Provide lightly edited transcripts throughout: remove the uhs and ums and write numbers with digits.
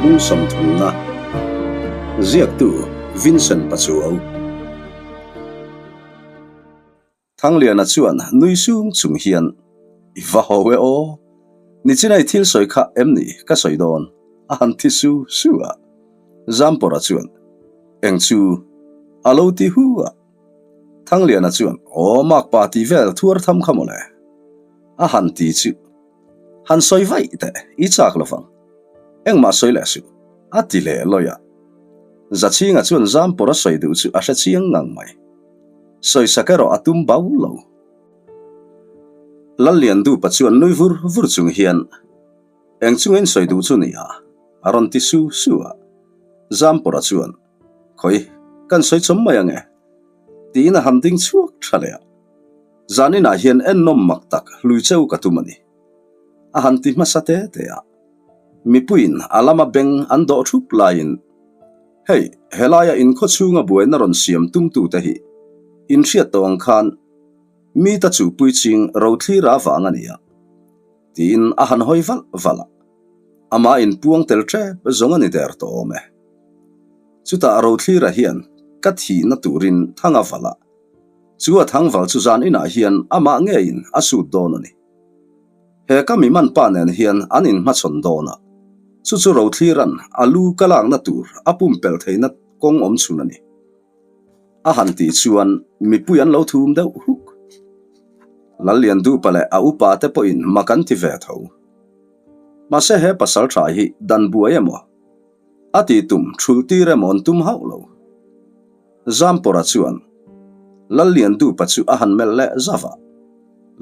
Bung sawmthumna Ziaktu Vincent Pachuau Thangliana chuan nui sung chung hian I va ho e aw, nichinai thil sawi kha em ni ka sawi dawn a han thi su su a. Zampawra chuan Eng chu a lo ti hu a. Thangliana chuan Aw makpa tih vel thuar tham kha mawle a han ti chu. Han sawi vaih teh, i chak lo vang. Engmah sawi leh suh, a ti leh lawi a. Zachhinga chuan Zampawr a sawi duh chu a hre chiang ngang mai. Sawisak erawh a tum bau lo. Lalliandupa chuan nui vur vur chung hian, Eng chungin sawi duh chu nia? a rawn ti su su a. Zampawra chuan, Khawi, kan sawi chawm mai ange, tiin a han ding chhuak tha leh a. Zaninah hian ennawm mak tak hlui cheu ka tum a ni. A han ti hmasa te te a. Mipuiin a lama beng an dawh thup laiin, Hei, helaia inkhaw chhunga buaina rawn siam tumtute hi inhriat tawh ang khan mi ta chuhpui ching rothlir a vang a ni a, tiin a han hawi valh valh a. Amah inpuang tel tep zawng a ni der tawh awm e. Chutah rothlira hian ka thihna turin thang a valh a. Chu a thangval chu zan inah hian amah ngeiin a sut dawn a ni. He ka mi man pa nen hian an inhmachhawn dawn a, chu chu Rothliran a lu ka lakna tur a pumpelh theihna kawng awm chhun a ni. A han tih chuan mipui an lo thum deuh huk. Lalliandupa leh a upa te pawhin mak an ti ve tho. Mahse he pasal tha hi dan buai emaw a tih tum thulh tir emaw an tum hauh lo. Zampawra chuan Lalliandupa chu a han melh leh zauh a.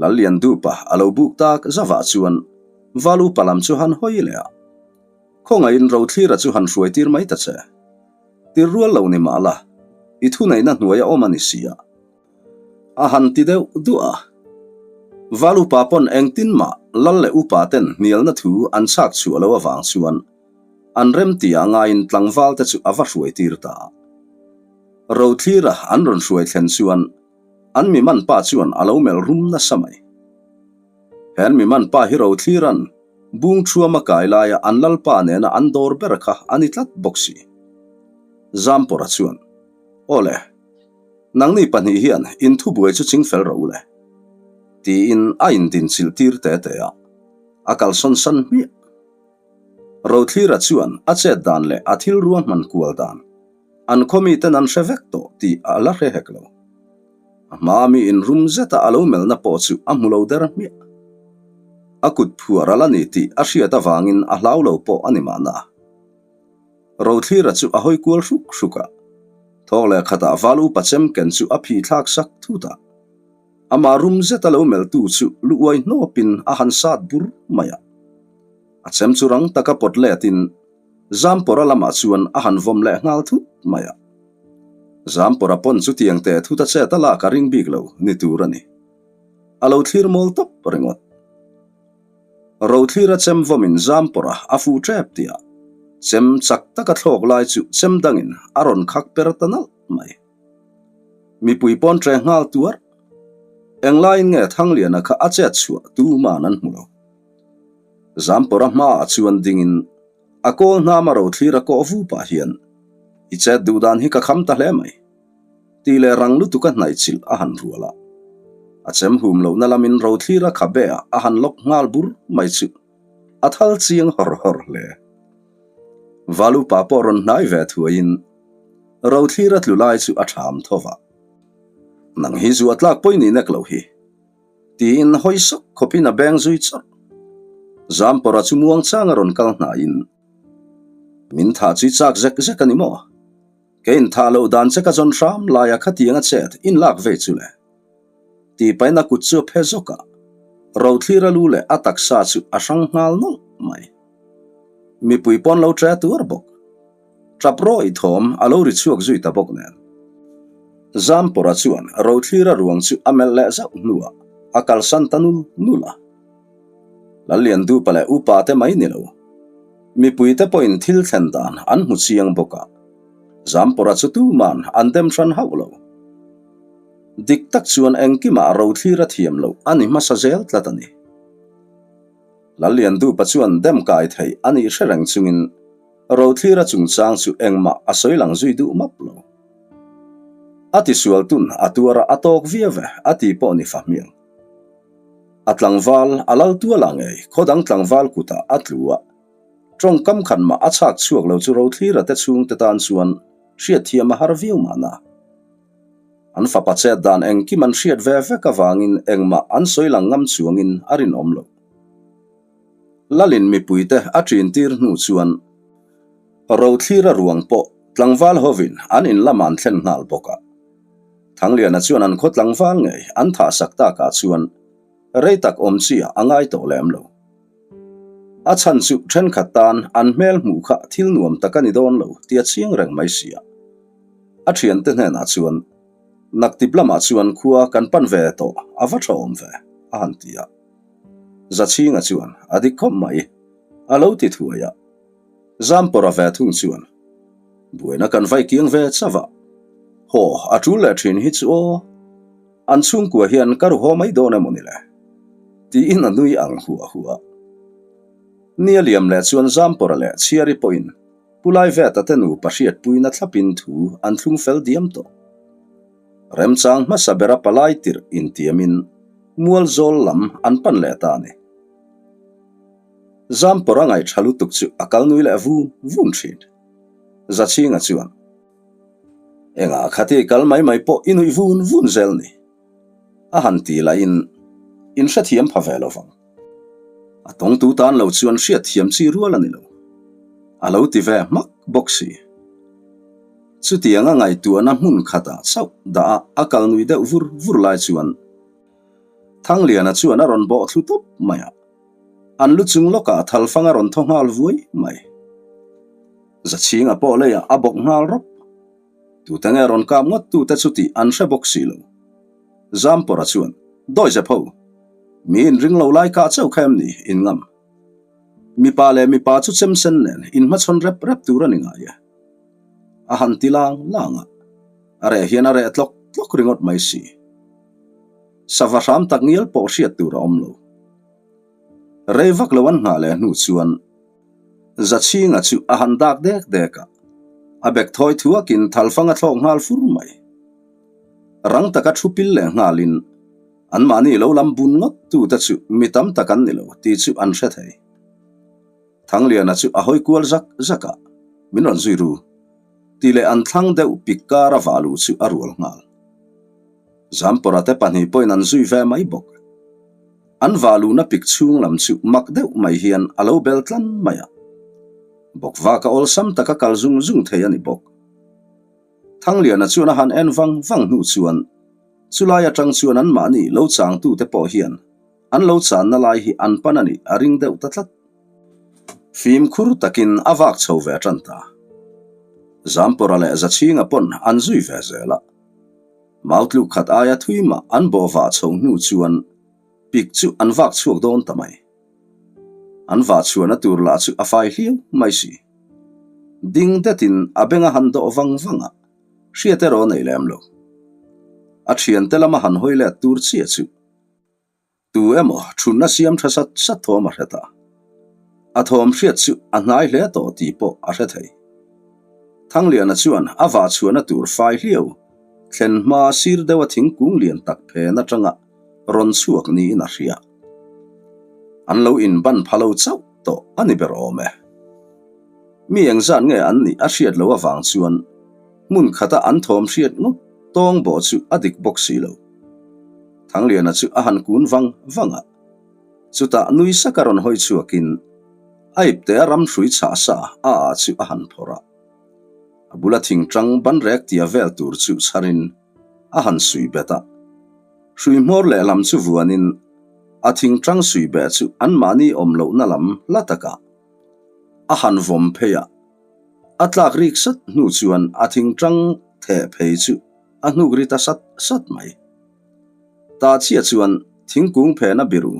Lalliandupa a lo buk tak zauhah chuan Val upa lam chu han hawi leh a. Khawngaihin Rothlira chu han hruai tir mai ta che. Tir rual lo ni mah la, i thuneihna hnuai a awm a ni si a. A han ti deuh duah a. Val upa pawn engtin mah Lal leh upa ten hnialna thu an chhak chhuah lo avang chuan an remtia ngaiin tlangval te chu a va hruai tir ta a. Rothlira an rawn hruai thlen chuan an mi man pa chuan a lo melh rum nasa mai. He an mi man pa hi Rothliran bung thuama kai laia an lalpa nena an dawr ber kha a ni tlat bawk si. Zampawra chuan, Awle, nangni pahnih hian in thubuai chu chingfel rawh u le, tiin a indinchilh tir te te a, a kalsawn san hmiah. Rothlira chuan a chet dan leh a thil ruahman kual dan an khaw miten an hre vek tawh tih a la hre hek lo. A hmaa mi inrum zeta a lo melhna pawh chu a hmu lo der hmiah. A kut phuar a la ni tih a hriat avangin a hlau lo pawh a ni mahna. Rothlira chu a hawi kual hruk hruk a, thawk leh khatah val upa chem ken chu a phih thlak sak thut a. Amah rum zeta lo melhtu chu lu uai hnawpin a han sat bur mai a. A chem chu rang taka pawt letin Zampawra lamah chuan a han vawm leh nghal thut mai a. Zampawra pawn chu tiang teh thut a chet a lak a ring bik lo ni tur a ni. A lo thlir mawl tawp ringawt. Rothlira chem vawmin Zampawra a fuh tep tih a, chem chak taka thlawk lai chu chem dangin a rawn khak per ta nalh mai. Mipui pawn tre nghal tuar. Englaiin nge Thangliana kha a chet chhuah tuman an hmu lo. Zampawra hmaah chuan dingin a kawl hnama rothlir a kawh vu pah hian, I chet duh dan hi ka kham ta hle mai, tih leh rang lutuk a hnaih chilh a han rual a. A chem hum lohna lamin rothlir a khabe ah a han lawk nghal bur mai chu a thal chiang hawr hawr hle. Valupa pawh rawn hnai ve thuaiin Rothlir a tlu lai chu a ṭham tho va. Nang hi zu a tlak pawi ni nek lo hi. Tiin hawi sawk khawpin a beng zui chawrh. Zampawra chu muangchang a rawn kal hnaiin, Min thah chu i chak zek zek a ni maw? Kei inthah loh dan che ka zawn hram laia khatiang a chet inlak vei chu le. Tih pahin a kut chu a phe zawk a, Rothlir a lu leh a taksa chu a hrang nghal nawlh mai. Mipui pawn lo ṭe tuar bawk. Ṭap rawih thawm a lo ri chhuak zui ta bawk nen. Zampawra chuan Rothlira ruang chu a melh leh zauh hnuah a kalsan ta nul nul a. Lalliandupa leh upa te mai ni lo, mipuite pawhin thil thlen dan an hmu chiang bawk a, Zampawra chu tuman an dem hran hauh lo. Dik tak chuan engkimah Rothlira thiam loh a ni hmasa zel tlat a ni. Lalliandupa chuan dem kai theih a nih hre reng chungin. Rothlira chungchang chu engmah a sawi lang zui duh map lo. A tisual tun a tuar a, a tawk viau e, a ti pawh ni fa hmiang. A tlangval a lal tual ah ngei, khaw dang tlangval kutah a tlu a. Tawngkam khat mah a chhak chhuak lo chu Rothlira te chhungte tan chuan hriatthiam a har viau mahna. An fapa chet dan engkim an hriat ve vek avangin engmah an sawi lang ngam chuangin a rinawm lo. Lalin mipuite a ṭintir hnu chuan Rothlira ruang pawh tlangval hovin an in lamah an thlen nghal bawk a. Thangliana chuan an khaw tlangval ngei an thahsak takah chuan rei tak awm chi ah a ngai tawh lem lo. A chhan chu thenkhat tan an hmel hmuh kha thil nuam tak a ni dawn lo tih a chiang reng mai si a. A thiante hnenah chuan Naktip lamah chuan khua kan pan ve tawh a va tha awm ve a han ti a. Zachhinga chuan a dik khawp mai a lo ti thuai a. Zampawra ve thung chuan buaina kan vai kiang ve chauh a, haw a tul leh thin hi chu aw, an chhungkua hian ka ru haw mai dawn emaw ni le? tiin a nui ang huah huah. Nia liam leh chuan Zampawra leh Chhiari pawhin Pu Laiveta te nupa hriatpuina thlapin thu an thlung fel diam tawh. Remchang hmasa bera palai tirh intiamin Mualzawl lam an pan leh ta a ni. Zampawr a ngaih tha lutuk chu a kal nui leh vun vun thin. Zachhinga chuan, Engah khati kal mai mai pawh i nuih vun vun zel ni? A han ti lahin in hrethiam pha ve lo vang. A tawngtu tan lo chuan hriatthiam chi rual a ni lo. A lo ti ve hmak bawk si. Chutianga ngaihtuahna hmun khatah chauh dah a a kal nui deuh vur vur lai chuan Thangliana chuan a rawn bawh thlu tawp mai a. An lu chung lawkah thalfang a rawn thaw nghal vuai mai. Zachhinga pawh leiah a bawk nghal rawp. Tute nge rawn kap ngawt tute chu tih an hre bawk si lo. Zampawra chuan, Dawizep ho, mi inring lo lai kah chauh kha em ni in ngam? Mipa leh mipa chu chemsen nen inhmachhawn rep rep tur a ni ngai e. A han ti lang lang a, a reh hian a reh tlawk tlawk ringawt mai si. Sava hram tak ngial pawh hriat tur a awm lo. Rei vak lo an nghah leh hnu chuan Zachhinga chu a han dak dek dek a, a bek thawi thuakin thalfang a thlawk nghal fur mai. Rang taka thu pil leh nghalin anmahni lo lam bun ngawt tute chu mi tam tak an ni lo tih chu an hre thei. Thangliana chu a hawi kual zak zak a, min rawn zui ru tih leh an thlang deuh pik kar a vah luh chu a rual nghal. Zampawra te pahnih pawhin an zui ve mai bawk. An vah luhna pik chhung lam chu mak deuh mai hian a lo bel tlan mai a. Bawkvaka awlsam taka kal zung zung thei a ni bawk. Thangliana chuan a han en vang vang hnu chuan chulai atang chuan anmahni lo changtute pawh hian an lo channa lai hi an pan a nih a ring deuh ta tlat. Fimkhur takin a vak chho ve tan ta. Zampawra leh Zachhinga pawn an zui ve zel a. Mau tluk khat aia thui mah an bawh vah chho hnu chuan pik chu an vak chhuak dawn ta mai. An vah chhuahna tur lah chu a fai hliau mai si. Ding detin a beng a han dawh vang vang a, hriat erawh a nei lem lo. A thiante lama han hawi let tur chiah chu. Tu emaw thunna siam tha sat sat thawm a hre ta. A thawm hriat chu a hnai hle tawh tih pawh a hre thei. Thangliana chuan a vah chhuahna tur fai hliau thlen hma sir deuha thingkung lian tak phen atanga rawn chhuak niin a hria. An lo inban pha lo chauh tawh a ni ber awm e. Mi engzat nge an nih a hriat loh avang chuan hmun khata an thawm hriat ngawt tawng bawh chu a dik bawk si lo. Thangliana chu a han kun vang vang a, chutah nui saka rawn hawi chhuakin a ipte a ram hrui chhah sa a ah chu a han phawrh a. A bula thingtang banrek tia vel tur chu chharin a han sui bet a. Hrui hmawr lehlam chu vuanin a thingtang sui beh chu anmahni awm lohna lam la takah a han vawm phei a. A tlak rik sat hnu chuan a thingtang theh phei chu a hnuk ri ta sat sat mai. Ta chiah chuan thingkung phena biru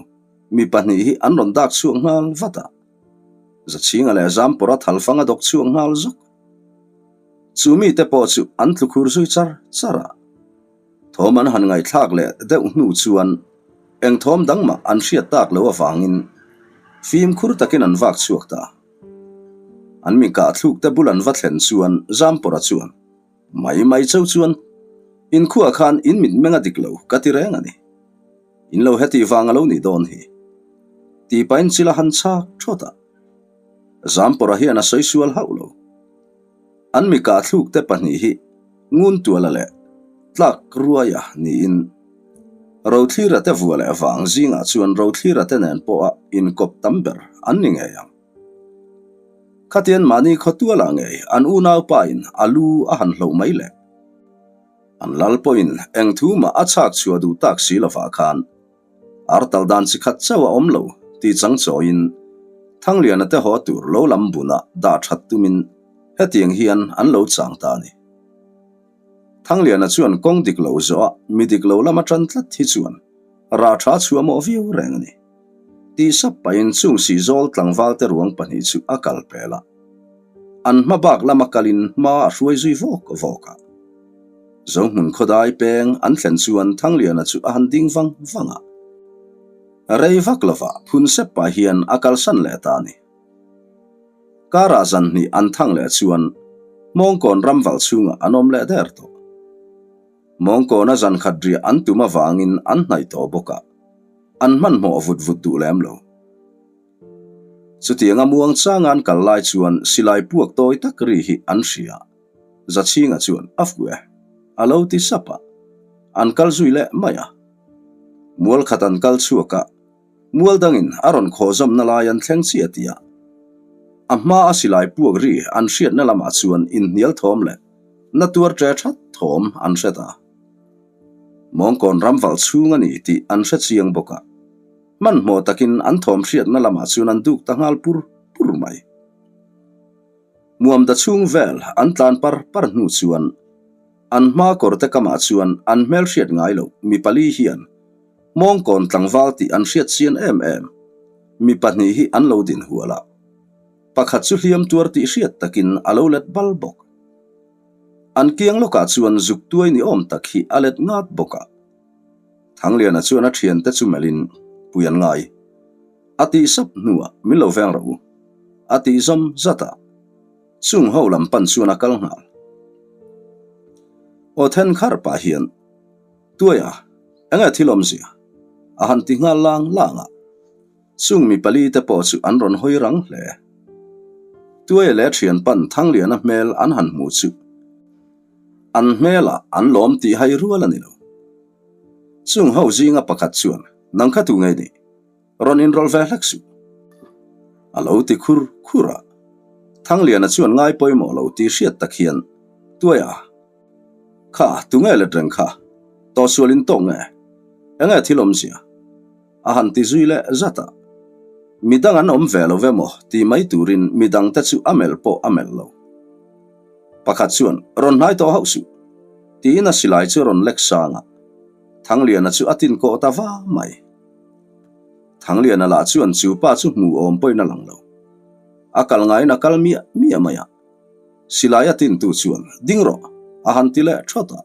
mi pahnih hi an rawn dak chhuak nghal vat a. Zachhinga leh Zampawra thalfang a dawk chhuak nghal zawk. Chu mite pawh chu an tlu khur zui char char a. Thawm an han ngaihthlak leh deuh hnu chuan eng thawm dang mah an hriat tak loh avangin fimkhur takin an vak chhuak ta. An mi kah thluk te bul an va thlen chuan Zampawra chuan, Mai mai cheu chuan in khuah khan in mitmeng a dik lo ka ti reng a ni. In lo hetih vang a lo nih dawn hi. Tih pahin chil a han chhak thawt a. Zampawra hian a sawi sual hauh lo. An mi kah thluk te pahnih hi Nguntuala leh Tlak Ruaia niin Rothlira te vua leh vang zingah chuan Rothlira te nen pawha inkawp tam ber an ni ngei ang. Khatian mahni khawtualah ngei an unaupa in a lu a han hloh mai le. An lal pawhin eng thu mah a chhak chhuah duh tak si lovah khan ar tal dan chi khat chauh a awm lo tih chang chawiin Thangliana te haw tur lo lam bunah dah that tumin hetiang hian an lo chang ta a ni. Thangliana chuan kawng dik lo zawh a mi dik lo lama tan tlat hi chuan rah tha chhuah mawh viau reng a ni. Tih sap pahin chung sihzawl tlangval te ruang pahnih chu a kal pel a. An hma bak lama kalin hma a hruai zui vawk vawk a. Zohmun khawdai peng an thlen chuan Thangliana chu a han ding vang vang a. Rei vak lovah phun sep pah hian a kalsan leh ta a ni. Karah zan hnih an thang leh chuan Hmawngkawn ramval chhungah an awm leh der tawh. Mawngkawna zan khat riah an tum avangin an hnaih tawh bawk a, an hmanhmawh vut vut duh lem lo. Chutianga muang changa an kal lai chuan silai puak tawi tak ri hi an hria. Zachhinga chuan a fu e, a lo ti sap a, an kal zui leh mai a. Mual khat an kal chhuak a, mual dangin a rawn khawhzawmna lai an thleng chiah tih a, a hma a silai puak ri an hriatna lamah chuan inhnial thawm leh na tuar ṭe ṭhat thawm an hre ta. Mawngkawn ramvalh chhung a ni tih an hre chiang bawk a, hmanhmawh takin an thawm hriatna lamah chuan an duk ta nghal pur pur mai. Muamda chhung vel an tlan par par hnu chuan an hma kawrte kamah chuan an hmel hriat ngai loh mi pali hian Mawngkawn tlangval tih an hriat chian em em mi pahnih hi an lo din hual a, pakhat chu hliam tuar tih hriat takin a lo let bal bawk. An kiang lawkah chuan zuk tuai ni awm tak hi a let ngat bawk a. Thangliana chuan a thiante chu melhin pui an ngai. A tih sap hnuah min lo veng rawh u. A tih zawm zat a. Chung ho lam pan chuan a kal nghal. Aw then kharh pah hian, Tuaia, enge thil awmzia? A han ti nghal lang lang a. Chung mi pali te pawh chu an rawn hawi rang hle. Tuaia leh thian pan Thangliana hmel an han hmu chu an hmelah an lawm tih hai rual a ni lo. Chung ho zinga pakhat chuan, Nang kha tu ngei ni? Rawn inrawlh ve hlek suh. A lo ti khur khur a. Thangliana chuan ngai pawimawh lo tih hriat tak hian, Tuaia, kha tu nge let reng kha? Tawhsual in tawk nge? Enge thil awmzia? A han ti zui leh zat a. Midang an awm ve lo ve maw tih mai turin midang te chu a melh pawh a melh lo. Pakhat chuan, Rawn hnai tawh hauh suh, tiin a silai chu a rawn lek sang a. Thangliana chu a tin kawh ta va mai. Thangliana lah chuan chu pa chu hmuh awm pawhin a lang lo. A kal ngaiin a kal miah miah mai a. Silai a tintu chuan, Ding rawh, a han ti leh thawt a.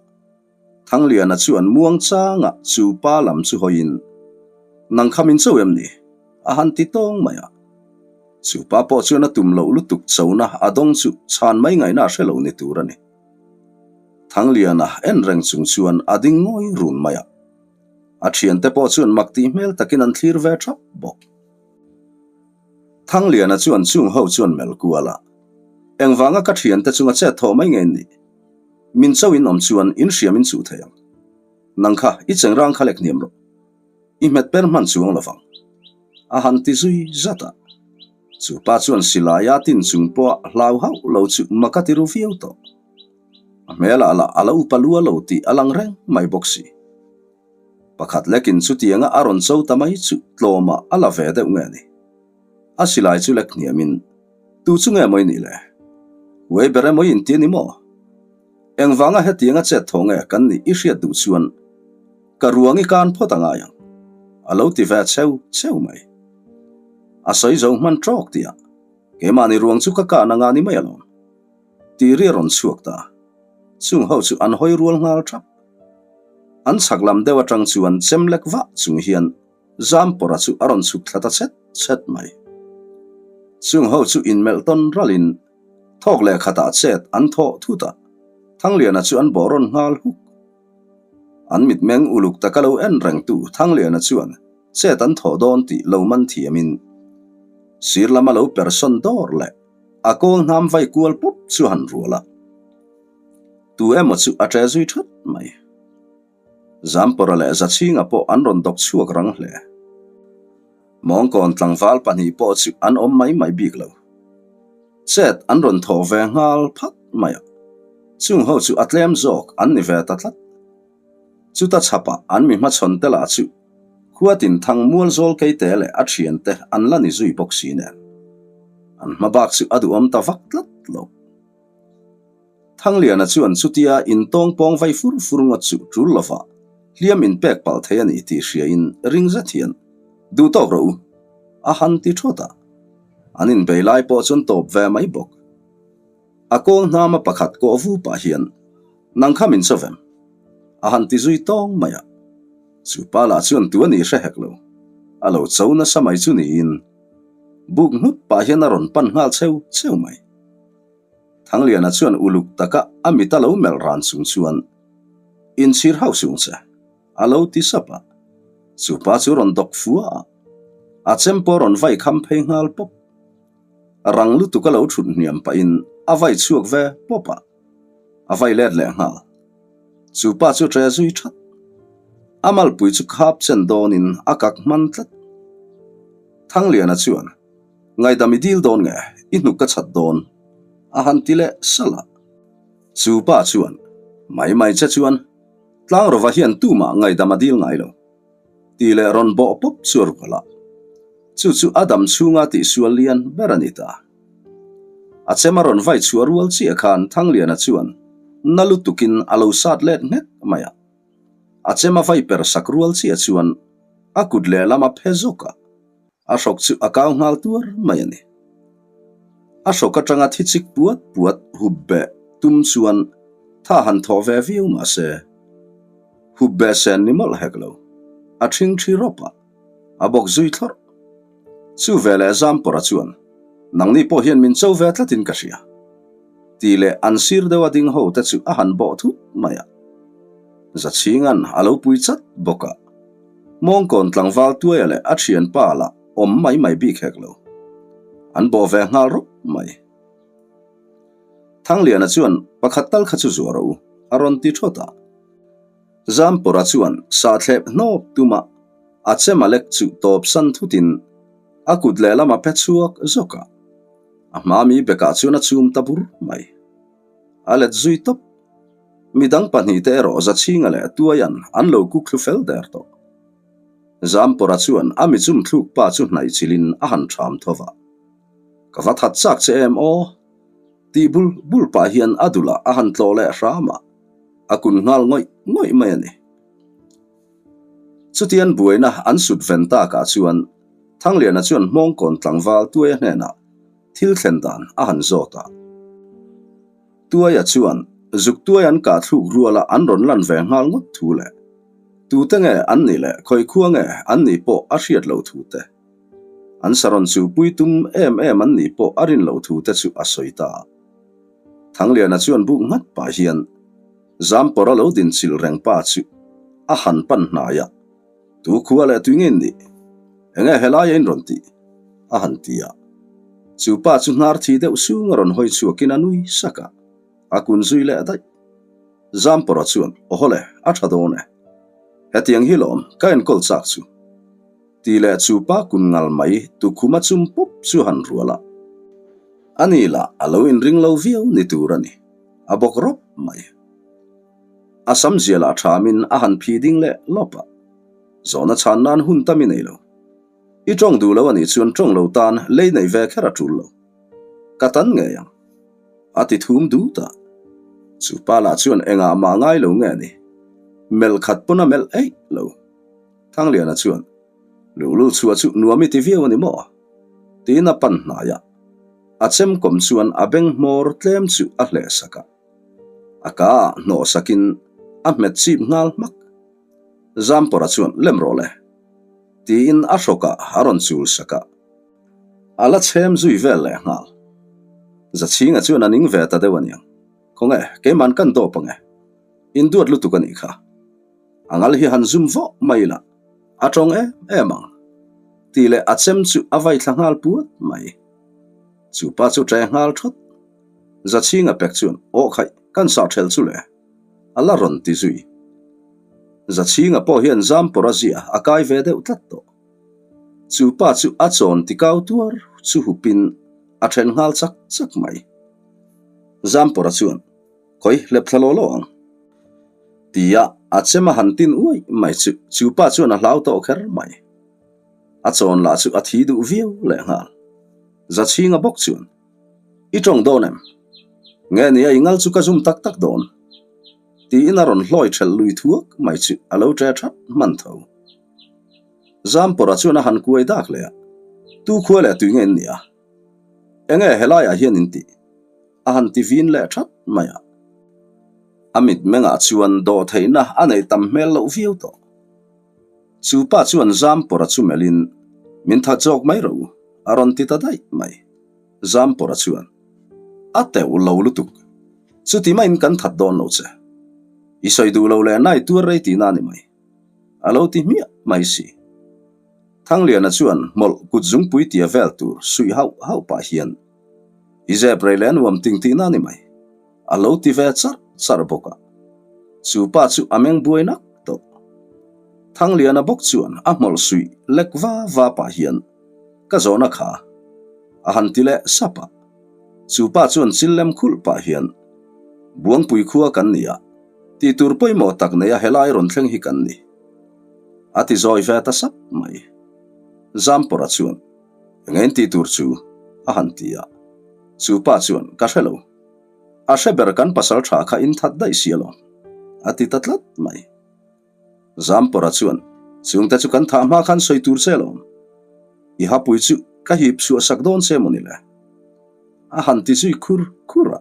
Thangliana chuan muang changa chu pa lam chu hawiin, Nang kha min cho em ni? a han ti tawng mai a. Chu pa pawh chuan a tum loh lutuk chona a dawng chu chhan mai ngaihna a hre lo ni tur a ni. Thangliana en reng chung chuan a ding ngawi run mai a. A thiante pawh chuan mak tih hmel takin an thlir ve thap bawk. Thangliana chuan chung ho chuan melh kual a, Engvanga ka thiante chunga chet thawh mai nge ni? Min cho in awm chuan in hriam in chuh thei ang. Nang kha i cheng rang kha lek hniam rawh. I hmet per hman chuang lo vang. A han ti zui zat a. Chu pa chuan silai a tin chung pawh a hlau hauh lo chu mak a ti ru viau tawh. A hmelah lah a lo upa lua lo tih a lang reng mai bawk si. Pakhat lekin chutianga a rawn cho ta mai chu tlawmah a la ve deuh nge ni. A silai chu lek hniamin, Tu chu nge maw i nih le? Huai ber emaw i inti a ni maw? Engvanga hetianga chet thaw nge kan nih i hriat duh chuan ka ruang i kan phawt a ngai ang, a lo ti ve cheu cheu mai. A sawi zo hman tawk tih ah, keimahni ruang chu ka kan anga ni mai alawm. Tih ri a rawn chhuak ta. Chung ho chu an hawi rual nghal thap. An chhak lam deuh atang chuan chem lek vah chung hian Zampawra chu a rawn chhuk thla ta chet chet mai. Chung ho chu inmelh tawn ralin. Thawk leh khatah chet an thawh thut a, Thangliana chu an bawh rawn nghal huk. An mitmeng uluk taka lo en rengtu Thangliana chuan chet an thawh dawn tih lo man thiamin sir lama lo persawn dawr leh a kawl hnam vai kual pawp chu a han rual a. Tu emaw chu a ṭe zui ṭhat mai. Zampawra leh Zachhinga pawh an rawn dawk chhuak rang hle. Mawngkawn tlangval pahnih pawh chu an awm mai mai bik lo. Chet an rawn thawh ve nghal phat mai a, chung ho chu a tlem zawk an ni ve ta tlat. Chuta chhapah an mi hmachhawn te lah chu khuatin thang mual zawl keite leh a thiante an la ni zui bawk si nen. An hma bak chu a duhawm ta vak tlat lo. Thangliana chuan chutia intawng pawng vai fur fur ngawt chu tul lova hliam inpek palh thei a ni tih hriain ring zet hian, Duh tawk rawh u, a han ti thawt a. An inbei lai pawh chuan tawp ve mai bawk. A kawl hnama pakhat kawh vu pah hian, Nang kha min chawvem? a han ti zui tawng mai a. Chu pa lah chuan tu a nih hre hek lo. A lo cho nasa mai chu niin buk nghut pah hian a rawn pan nghal cheu cheu mai. Thangliana chuan uluk taka a mit a lo melh ran chung chuan, Inchhir hauh sung che, a lo ti sap a. Chu pa chu rawn dawk fua a, a chem pawh rawn vai kham phei nghal pawp. Rang lutuk a lo thut hniam pahin a vai chhuak ve pawp a, a vai let leh nghal. Chu pa chu ṭe zui ṭhat. A malpui chu khap chen dawnin a kak hman tlat. Thangliana chuan. Ngaidam i dil dawn nge, i hnuk ka chhat dawn, a han ti leh salh a. Chu pa chuan, Mai mai che chuan, Tlangrova hian tumah ngaidam a dil ngai lo, tih leh rawn bawh pawp chu a rual a. Chu chu a dam chhunga tihsual lian ber a ni ta. A chem a rawn vai chhuah rual chiah khan Thangliana chuan na lutukin a lo sat let nghek mai a. A chem a vai per sak rual chiah chuan a kut lehlam a phe zawk a. A hrawk chu a kau nghal tuar mai a ni. A hrawk atanga thi chik puat puat hup beh tum chuan tha han thawh ve viau mah se, hup beh sen ni mawlh hek lo, a ṭhing ṭhi rawp a, a bawk zui thlawrh. Chu veleh Zampawra chuan, Nangni pawh hian min cho ve tlatin ka hria, tih leh an sir deuha ding ho te chu a han bawh thut mai a. Zachhinga'n a lo pui chat bawk a. Mawngkawn tlangval tuaia leh a thianpa lah awm mai mai bik hek lo. An bawh ve nghal rawp mai. Thangliana chuan pakhat tal kha chu zuah rawh u, a rawn ti thawt a. Zampawra chuan sahthlep hnawp tuma a chema lek chu tawp san thutin a kut lehlam a pe chhuak zawk a. A hma mi bekah chuan a chum ta bur mai. A let zui tawp. Midang pahnihte erawh Zachhinga leh Tuaia'n an lo kuk thlu fel der tawh. Zampawra chuan a mi chum thluk pa chu hnaih chilhin a han ṭham tho va. Ka va that chak che em aw? Tih bul bul pah hian a dulah a han tlawh leh hram a, a kun nghal ngawih ngawih mai a ni. Chutian buaina an sut ven takah chuan Thangliana chuan Hmawngkawn tlangval Tuaia hnenah thil thlen dan a han zawt a. Tuaia chuan zuk tuai an kah thluk ruala an rawn lan ve nghal ngawt thu leh tute nge an nih leh khawi khua nge an nih pawh a hriat loh thu te, an sarawn chu pui tum em em an nih pawh a rin loh thu te chu a sawi ta a. Thangliana chuan buk nghat pah hian Zampawra lo dinchilh reng pa chu a han pan hnai a. Tu khua leh tui nge in nih? Enge helaia in rawn tih? a han ti a. Chu pa chu hnar thi deuh sung a rawn hawi chhuakin a nui sak a, a kun zui leh daih. Zampawra chuan, Awhawle, a tha dawn e. Hetiang hi lawm, ka enkawl chak chu. Ti leh chu pa kun ngal mai tukhuma chum pawp chu han rual a. Ani lah a lo inring lo viau ni tur a ni, a bawk rawp mai. A sam zialah thamin a han phi ding leh lawp a, zawhna chhan nan hun tam i nei lo. I tawng duh lo a nih chuan tawng lo tan lei neih ve kher a tul lo. Ka tan ngei ang. A ti thum dut a. Chu pa lah chuan engah mah ngai lo nge ni. Melh khat pawn a melh eih lo. Thangliana chuan, Luhlul chhuah chu nuam i ti viau a ni maw? Tiin a pan hnai a. A chemkawm chuan a beng hmawr tlem chu a hleh sak a. A ka ah hnawh sakin a hmet chip nghal hmak. Zampawra chuan lem rawh le. Tiin a hrawkah a rawn chul sak a. A la chhem zui vel leh nghal. Zachhinga chuan a ning ve ta deuh aniang. Khawnge, keiman kan dawp ange. In duat lutuk a nih kha. A ngal hi han zum vawh mai ila, a tawng em em ang. Tih leh a chem chu a vai thla nghal puat mai. Chu pa chu ṭe nghal thawt. Zachhinga pek chuan, Aw khaih, kan sah ṭhelh chu le. A la rawn ti zui. Zachhinga pawh hian Zampawra zia a kai ve deuh tlat tawh. Chu pa chu a chawn ti kau tuar chu hupin a then nghal chak chak mai. Zampawra chuan, Khawi hlep thla law law ang. Tia a chem a han tin uai mai chu chu pa chuan a hlau tawh kher mai. A chawn lah chu a thi duh viau leh nghal. Zachhinga bawk chuan, I tawng dawn em? Nge nia i ngal chu ka zum tak tak dawn? Tiin a rawn hlawi thelh lui thuak mai chu a lo ṭe that hman tho. Zampawrha chuan a han kuai dak leh a, Tu khua leh tui nge in nia? Enge helaiah hian in tih? A han ti vin leh that mai a. A mitmengah chuan dawhtheihna a neih tam hmel loh viau tawh. Chu pa chuan Zampawrha chu melhin, Min that zawk mai rawh u, a rawn ti ta daih mai. Zampawrha chuan, A teuh lo lutuk. Chuti maiin kan that dawn lo che. I sawi duh lo leh nai tuar rei tihna a ni mai. A lo ti hmiah mai si. Thangliana chuan hmawlh kut zungpui tia vel tur suih hauh hauh pah hian, I zep rei leh nuam ting tihna a ni mai. A lo ti ve charh charh bawk a. Chu pa chu a meng buai nak tawh. Thangliana bawk chuan a hmawlh suih lek va va pah hian, Ka zawhna kha. A han ti leh sap a. Chu pa chuan chil lem khulh pah hian, Buangpui khua kan ni a, tih tur pawimawh tak neia helai rawn thleng hi kan ni. A ti zawi ve ta sap mai. Zampawrha chuan, Eng en tih tur chu? a han ti a. Chu pa chuan, Ka hre lo. A hre ber kan pasal tha kha in that daih si alawm. A ti ta tlat mai. Zampawrha chuan, Chungte chu kan thah hma khan sawi tur che alawm. I hapui chu ka hip chhuah sak dawn che maw ni le? A han ti zui khur khur a.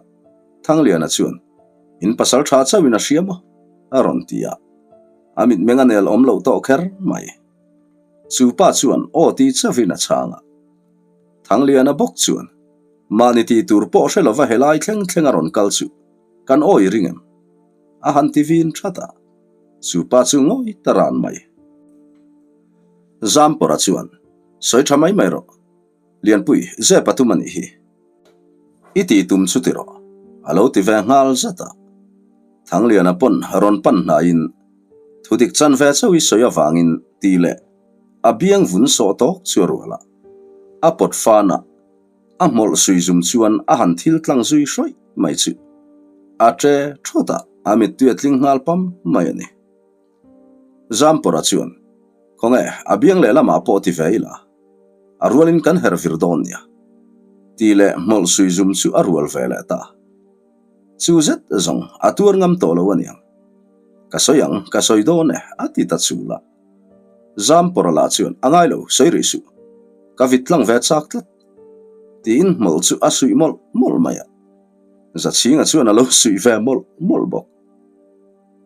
Thangliana chuan, In pasal tha chauhin a hria maw? a rawn ti a. A mitmeng a nel awm loh tawh kher mai. Chu pa chuan aw ti chauhin a chhang a. Thangliana bawk chuan, Mahni tih tur pawh hre lova helai thleng thleng a rawn kal chu kan aw i ring em? A han ti vin that a. Chu pa chu ngawi ta ran mai. Zampawrha chuan, Sawi tha mai mai rawh. Lianpui, zep a tum a nih hi. I tih tum chu ti rawh, a lo ti ve nghal zat a. Thangliana pawn rawn pan hnaiin, Thu dik chan ve chauh i sawi avangin tih leh a biang vun sawh tawk chu a rual a. A pawt fan a, a hmawlh sui zum chuan a han thil tlang zui hrawih mai chu a ṭe thawt a, a mittui a tling nghal pam mai a ni. Zampawrha chuan, Khawnge, a biang lehlamah pawh ti ve ila, a rualin kan her vir dawn nia, tih leh hmawlh sui zum chu a rual ve leh ta. Chu zet zawng a tuar ngam tawh lo aniang. Ka sawi ang, ka sawi dawn e, a ti ta chul a. Zampawrha lah chuan, A ngai lo, sawi rih suh. Ka vit tlang ve chak tlat, tiin hmawlh chu a suih mawlh mawlh mai a. Zachhinga chuan a lo suih ve mawlh mawlh bawk.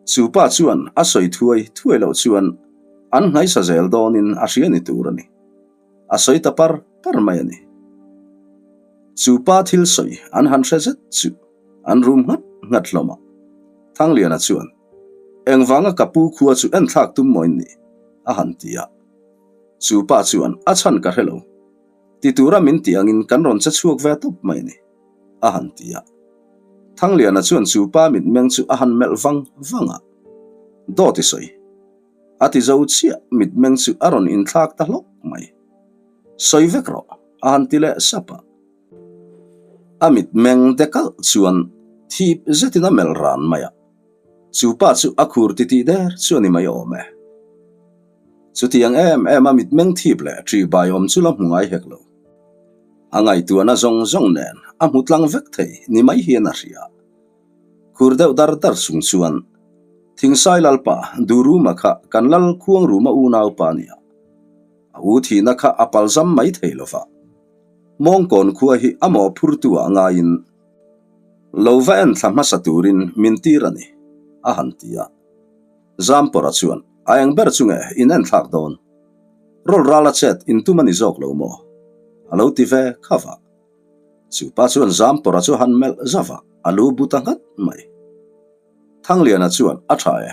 Chu pa chuan a sawi thuai thuai loh chuan an nghaisa zel dawnin a hria ni tur a ni. A sawi ta par par mai a ni. Chu pa thil sawi an han hre zet chu an rum nghat nghat hlawm a. Thangliana chuan, Engvanga ka pu khua chu enthlak tum maw in nih? a han ti a. Chu pa chuan, A chhan ka hre lo. Ti tura min tih angin kan rawn che chhuak ve tawp mai a ni. a han ti a. Thangliana chuan chu pa mitmeng chu a han melh vang vang a, Dawt i sawi. A ti zo chiah mitmeng chu a rawn inthlak ta hlawk mai. Sawi vek rawh, a han ti leh sap a. A mitmeng dekalh chuan thip zetin a melh ran mai a. Chu pa chu a khur titih der chu a ni mai awm e. Chutiang em em a mitmeng thip leh ṭi bai awm chu la hmu ngai hek lo. A ngaihtuahna zawng zawng nen a hmu tlang vek thei ni mai hian a hria. Khur deuh dar dar chung chuan Thingsai Lalpa Duruma kha kan lal Khuangruma unaupa a nia. A u thihna kha a palzam mai thei lo va. Mawngkawn khua hi a mawhphurtu ah ngaiin lo va en thla hmasa turin min tir a ni, a han ti a. Zampawrha chuan, A eng ber chu nge in en thlak dawn? Rawl ral a chet in tum a ni zawk lo maw? A lo ti ve kha va. Chu pa chuan Zampawra chu a han melh zauh a, a lu bu ta nghat mai. Thangliana chuan, A tha e.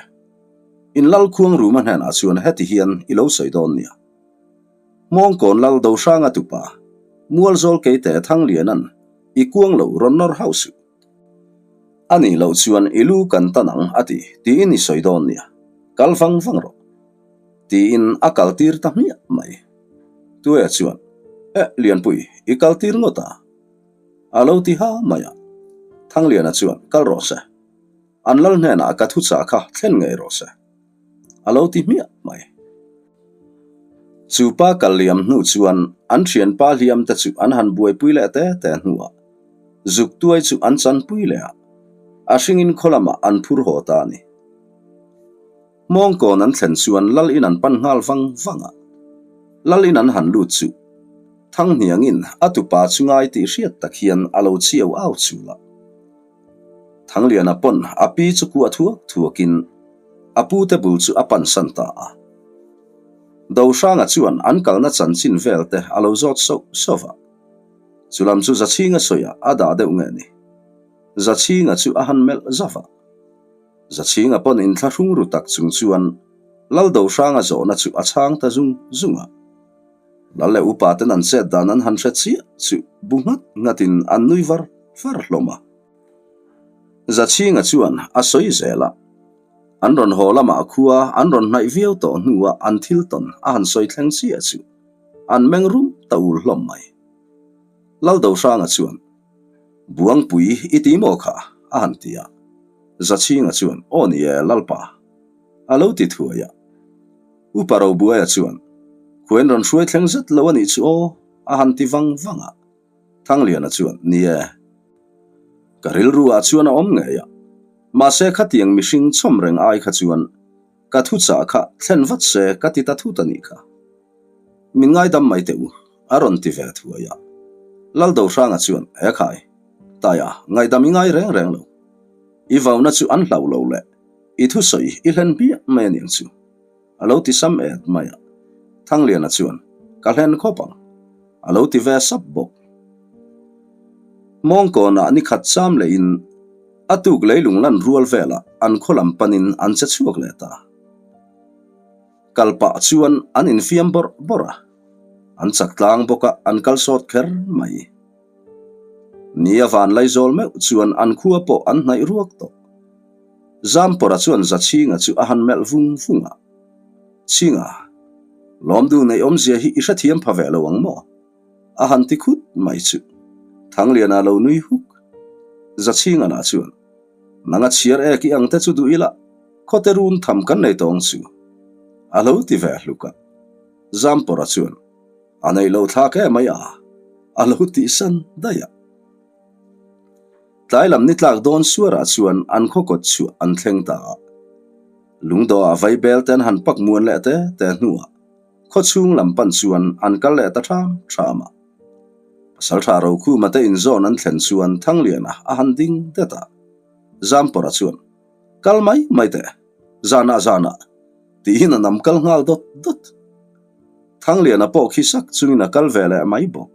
In lal khuang ruma hnenah chuan heti hian i lo sawi dawn nia. Hmawngkawn lal Dohranga tupa, Mualzawl keite Thangliana'n i kuang lo rawn nawr hauh suh. A nih loh chuan i lu kan tan ang a ti, tiin i sawi dawn nia. Kal vang vang rawh. Tiin a kal tir ta hmiah mai. Tuaia chuan, Eh, Lianpui, i kal tir ngawt a? A lo ti ha mai a. Thangliana chuan, Kal rawh se. An lal hnenah ka thuchah kha thlen ngei rawh se. A lo ti hmiah mai. Chu pa kal liam hnu chuan an thianpa hliam te chu an han buaipui leh te te hnuah zuk tuai chu an chanpui leh a, a hringin khaw lamah an phur haw ta a ni. Hmawngkawn an thlen chuan lal in an pan nghal vang vang a, lal in an han lut chu Thanghniangin a tupa chu ngai tih hriat tak hian a lo chiau au chul a. Thangliana pawn a pi chu kuah thuak thuakin a pute bul chu a pansan ta a. Dohranga chuan an kalna chanchin vel te a lo zawt sauh sauh va. Chulam chu Zachhinga sawiah a dah deuh nge ni. Zachhinga chu a han melh zauh va. Zachhinga pawn inthlahrung ru tak chung chuan Lal Dohranga zawhna chu a chhang ta zung zung a. Lal leh upa ten an chet dan an han hre chiah chu bu nghat nghatin an nui var var hlawm a. Zachhinga chuan a sawi zel a, an rawn haw lamah khua an rawn hnaih viau tawh hnuah an thil tawn a han sawi thleng chiah chu an meng rum ta ul hlawm mai. Laldohranga chuan, Buangpui i ti maw kha? a han ti a. Zachhinga chuan, Aw ni e, Lalpa. A lo ti thuai a. Upa Robuaia chuan, Khuain rawn hruai thleng zet lo a nih chu aw, a han ti vang vang a. Thangliana chuan, Ni e. Ka rilru ah chuan a awm ngei a. Mahse khatiang mihring chawm reng ai kha chuan ka thuchah kha thlen vat se ka ti ta thut a nih kha. Min ngaidam mai teh u, a rawn ti ve thuai a. Laldohranga chuan, He khai, Taia, ngaihdam i ngai reng reng lo. I vauna chu an hlauh lo le. I thusawi i hlen hmiah mai a niang chu. A lo ti sam et mai a. Thangliana chuan, Ka hlen khawp ang. A lo ti ve sap bawk. Mawngkawnah ni khat cham lehin a tuk leilung lan rual velah an khaw lam panin an che chhuak leh ta. Kal pah chuan an infiam bawrh bawrh a. An chak tlang bawk a, an kal sawt kher mai. Ni a van laizawl meuh chuan an khua pawh an hnaih ruak tawh. Zampawra chuan Zachhinga chu a han melh vung vung a, Chhinga, lawmdu neih awmzia hi i hrethiam pha ve lo ang maw? a han ti khut mai chu. Thangliana lo nui huk. Zachhinga lah chuan, Nanga chhiar ek i ang te chu duh ila, khawte run tham kan nei tawng chu, a lo ti ve hluk a. Zampawra chuan, A neih lo thlak em mai a, a lo tihsan daih a. Tlai lam ni tlak dawn suarah chuan an khaw kawt chhuah an thleng ta a. Lungdawhah vaibel te an han pak muan leh te te hnuah khaw chhung lam pan chuan an kal leh ta ṭham ṭham a. Pasalṭha Rokhuma te inzawn an thlen chuan Thangliana a han ding det a. Zampawra chuan, Kal mai mai teh, zanah zanah, tiin a nam kal nghal dawt dawt. Thangliana pawh khi sak chungin a kal ve leh mai bawk.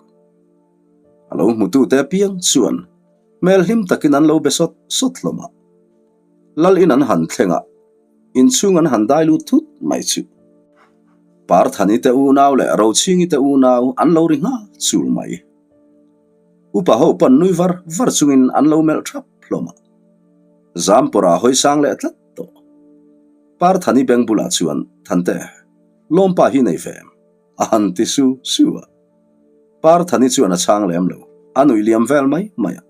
A lo hmutute apiang chuan hmel hlim takin an lo be sawt sawt hlawm a. Lal in an han thleng a, inchhung an han dai lut thut mai chu. Parthani te unau leh Rochhingi te unau an lo ri nghal chul mai. Upa ho pawn nui var var chungin an lo melh thap hlawm a. Zampawrah a hawi sang leh tlat tawh. Parthani beng bulah chuan, Thante, lawmpa hi nei ve em? A han ti su su a. Parthani chuan a chhang lem lo, a nuih liam vel mai mai a.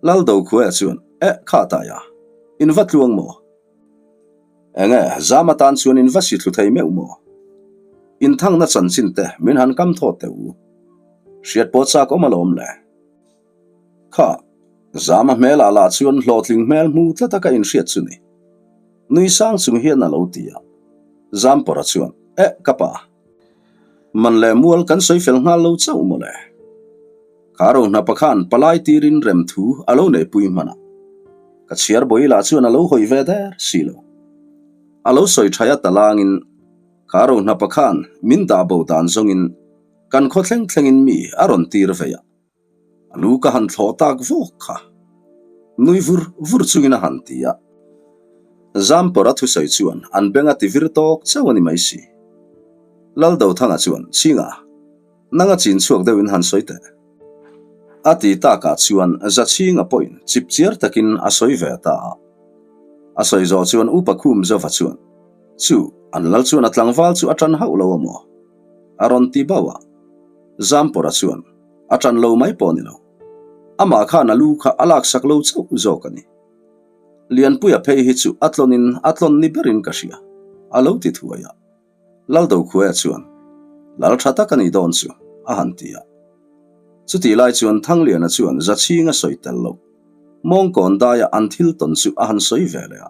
Laldo khuaia chuan, Eh, kha taia, in va tluang maw? Enge, zam atan chuan in va si thlu thei meuh maw? In thangna chanchin te min han kam thawt teh u. Hriat pawh chak awm alawm le. Kha, zama hmelah lah chuan hlawhtling hmel hmu tlata ka inhriat chu ni. Nui sang chung hian a lo ti a. Zampawra chuan, Eh, ka pa. Man leh mual kan sawi fel nghal lo chauh maw le. Kha ro hnapa khan palai tirin rem thu a lo neihpui hman a. Ka chhiar bawi lah chuan a lo hawi ve der si lo. A lo sawi thaih a talangin kha ro hnapa khan min dah bo dan zawngin kan khaw thleng thlengin mi a rawn tir vei a. A lu ka han thlawh tak vawk kha. Nui vur vur chungin a han ti a. Zampawrh a thusawi chuan an beng a ti vir tawk chauh a ni mai si. Laldothanga chuan, Chhinga, nang a chin chhuak deuhin han sawi teh. A ti takah chuan Zachhinga pawhin chipchiar takin a sawi ve ta a. A sawi zawh chuan Upa Khum Zova chuan, Chu, an lal chuan a tlangval chu a tan hauh lo a maw? A rawn ti bauh a. Zampawrha chuan, A tan lo mai pawh a ni lo. Amah khan a lu kha a laksak lo chauh zawk a ni. Lianpuia phei hi chu a tlawnin a tlawn ni berin ka hria, a lo ti thuai a. Laldokhuaia chuan, Lal tha tak a ni dawn chu, a han ti a. Chutih lai chuan Thangliana chuan Zachhing a sawi tel lo. Mawngkawn daia an thil tawn chu a han sawi ve leh a.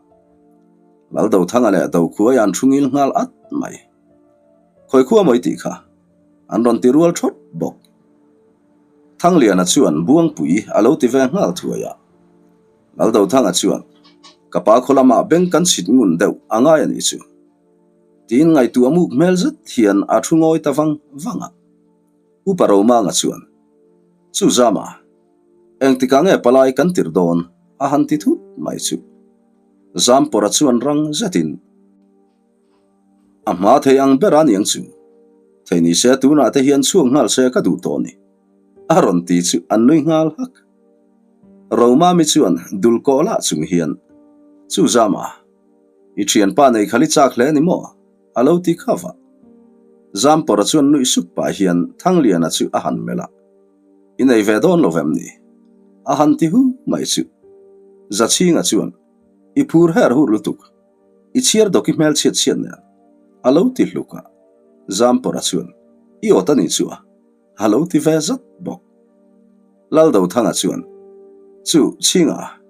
Laldothanga leh Dokhuaia an thu ngil nghal at mai. Khawi khua mawi tih kha an rawn ti rual thawt bawk. Thangliana chuan Buangpui a lo ti ve nghal thuai a. Laldothanga chuan, Ka pa khaw lamah beng kan chhit ngun deuh a ngai a nih chu. Tiin ngaihtuah muk hmel zet hian a thu ngawi ta vang vang a. Upa Romanga chuan, Chu Zama, engtikah nge palai kan tirh dawn? a han ti thut mai chu. Zampawrha chuan rang zetin, A hma thei ang ber a niang chu. Thei ni se tunah te hian chhuak nghal se ka duh tawh a ni. A rawn ti chu an nui nghal hak. Romami chuan dul kawh lah chung hian, Chu Zama, i thianpa nei khal i chak hle ni maw? a lo ti kha vah. Zampawrha chuan nuih sup pah hian Thangliana chu a han melh a, I nei ve dawn lo vem ni? A han ti hu mai chu. Zachhinga chuan, I phur her hur lutuk. I chhiar dawk i hmel chhiat chhiat nen a lo ti hluk a, Zampawrha chuan i awt a nih chu a a lo ti ve zat bawk. Laldothanga chuan chu chhinga